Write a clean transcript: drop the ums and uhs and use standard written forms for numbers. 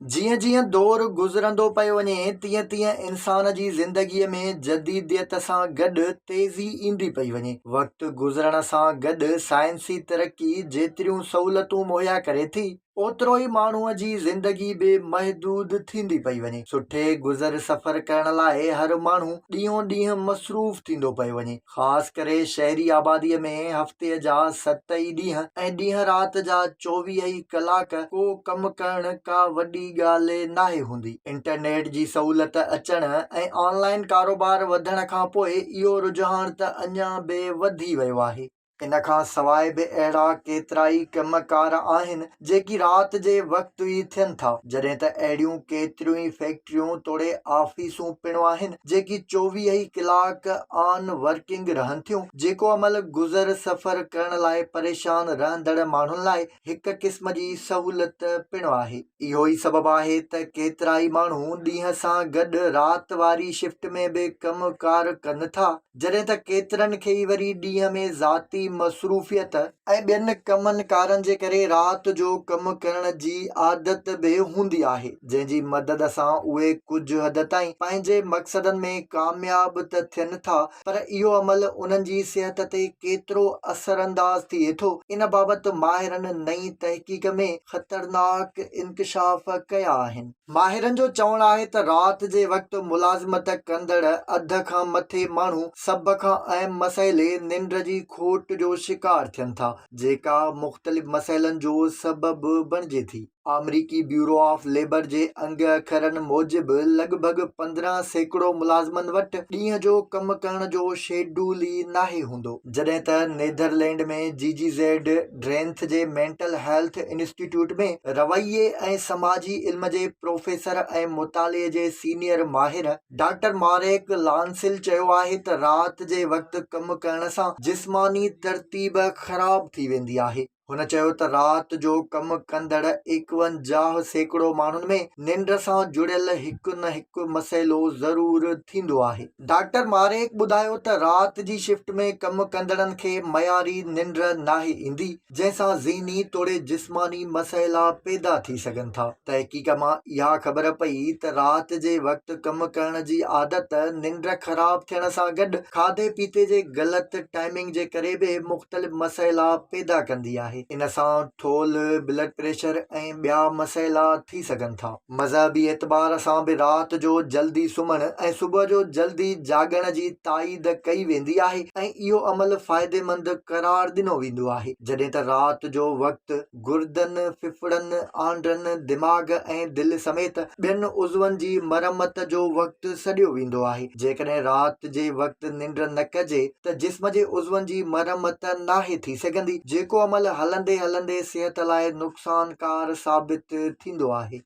جيئن جيئن دور گذرندو پيو وڃي تيئن تيئن انسان جي زندگيء ۾ جديديت سان گڏ تيزي ايندي پئي وڃي. وقت گذرڻ سان گڏ سائنسي ترقي جيتريون سهولتون مهيا ڪري ٿي، اوترو ئي ماڻهوء جي زندگي به محدود ٿيندي پئي وڃي. سٺي گذر سفر ڪرڻ لاء هر ماڻهو ڏينهون ڏينهن مصروف ٿيندو پيو وڃي. خاص ڪري شهري آباديء ۾ هفتي جا ست ئي ڏينهن ۽ ڏينهن رات جا 24 ئي ڪلاڪ ڪو ڪم ڪرڻ ڪا وڏي ڳالهه ناهي هوندي. انٽرنيٽ جي سهولت اچڻ ۽ آن لائين ڪاروبار وڌڻ کان پوء اهو رجحان ته اڃا به وڌي ويو آهي. ان کان سواء به اهڙا ڪيترائي ڪم ڪار آهن جيڪي رات جي وقت ئي ٿين ٿا، جڏهن ته اهڙيون ڪيتريون ئي فيڪٽريون توڙي آفيسون پڻ آهن جيڪي 24 ئي ڪلاڪ آن ورڪنگ رهن ٿيون، جيڪو عمل گذر سفر ڪرڻ لاء پريشان رهندڙ ماڻهن لاء هڪ قسم جي سهولت پڻ آهي. اهو ئي سبب آهي ته ڪيترائي ماڻهو ڏينهن سان گڏ رات واري شفٽ ۾ به ڪم ڪار ڪن ٿا، جڏهن ته ڪيترن کي ئي وري ڏينهن ۾ ذاتي مصروفيت ۽ ٻين ڪمن ڪارن جي ڪري رات جو ڪم ڪرڻ جي عادت به هوندي آهي، جنهن جي مدد سان اهي ڪجهه حد تائين پنهنجي مقصدن ۾ ڪامياب ته ٿين ٿا پر اهو عمل انهن جي صحت تي ڪيترو اثرانداز ٿئي ٿو، ان بابت ماهرن نئين تحقيق ۾ خطرناڪ انڪشاف ڪيا آهن. ماهرن جو چوڻ آهي ته رات جي وقت ملازمت ڪندڙ اڌ کان مٿي ماڻهو سڀ کان اهم مسئلي ننڊ جي کوٽ جو شڪار ٿين ٿا، جيڪا مختلف مسئلن جو سبب بڻجي ٿي. آمريڪي بيورو آف ليبر جي انگ اکرن موجب لڳ ڀڳ 15% ملازمن وٽ ڏينهن جو ڪم ڪرڻ جو شيڊول ئي ناهي هوندو. جڏهن ته نيڌرلينڊ ۾ جي جي زيڊ ڊرينٿ جي مينٽل هيلٿ انسٽيٽيوٽ ۾ رويي ۽ سماجي علم جي پروفيسر ۽ مطالعي جي سينيئر ماهر ڊاڪٽر ماريڪ لانسل چيو آهي ته رات جي وقت ڪم ڪرڻ سان جسماني ترتيب خراب ٿي ويندي آهي. هن چيو ته رات جو ڪم ڪندڙ 51% ماڻهن ۾ ننڊ سان جڙيل هڪ نه هڪ مسئلو ضرور ٿيندو آهي. ڊاڪٽر ماريڪ ٻڌايو ته رات جي شفٽ ۾ ڪم ڪندڙن کي معياري ننڊ ناهي ايندي، جنهن سان ذهني توڙي جسماني مسئلا پيدا ٿي سگهن ٿا. تحقيق مان اها خبر پئي ته رات جي وقت ڪم ڪرڻ جي عادت ننڊ خراب ٿيڻ سان گڏ کاڌي پيتي جي غلط ٽائمنگ جي ڪري به مختلف مسئلا پيدا ڪندي آهي. ان سان ٿولهه، بلڊ پريشر ۽ ٻيا مسئلا ٿي سگهن ٿا. مذهبي اعتبار سان به رات جو جلدي سمهڻ ۽ صبح جو جلدي جاڳڻ جي تائيد ڪئي ويندي آهي ۽ اهو عمل فائديمند قرار ڏنو ويندو آهي، جڏهن ته رات جو وقت گردن، ڦڦڙن، آنڊن، دماغ ۽ دل سميت ٻين عضون جي مرمت جو وقت سڏيو ويندو آهي. جيڪڏهن رات جي وقت ننڊ نه ڪجي ته جسم جي عضون جي مرمت ناهي ٿي سگهندي، جيڪو عمل هلندي هلندي صحت لاء نقصانڪار ثابت ٿيندو آهي.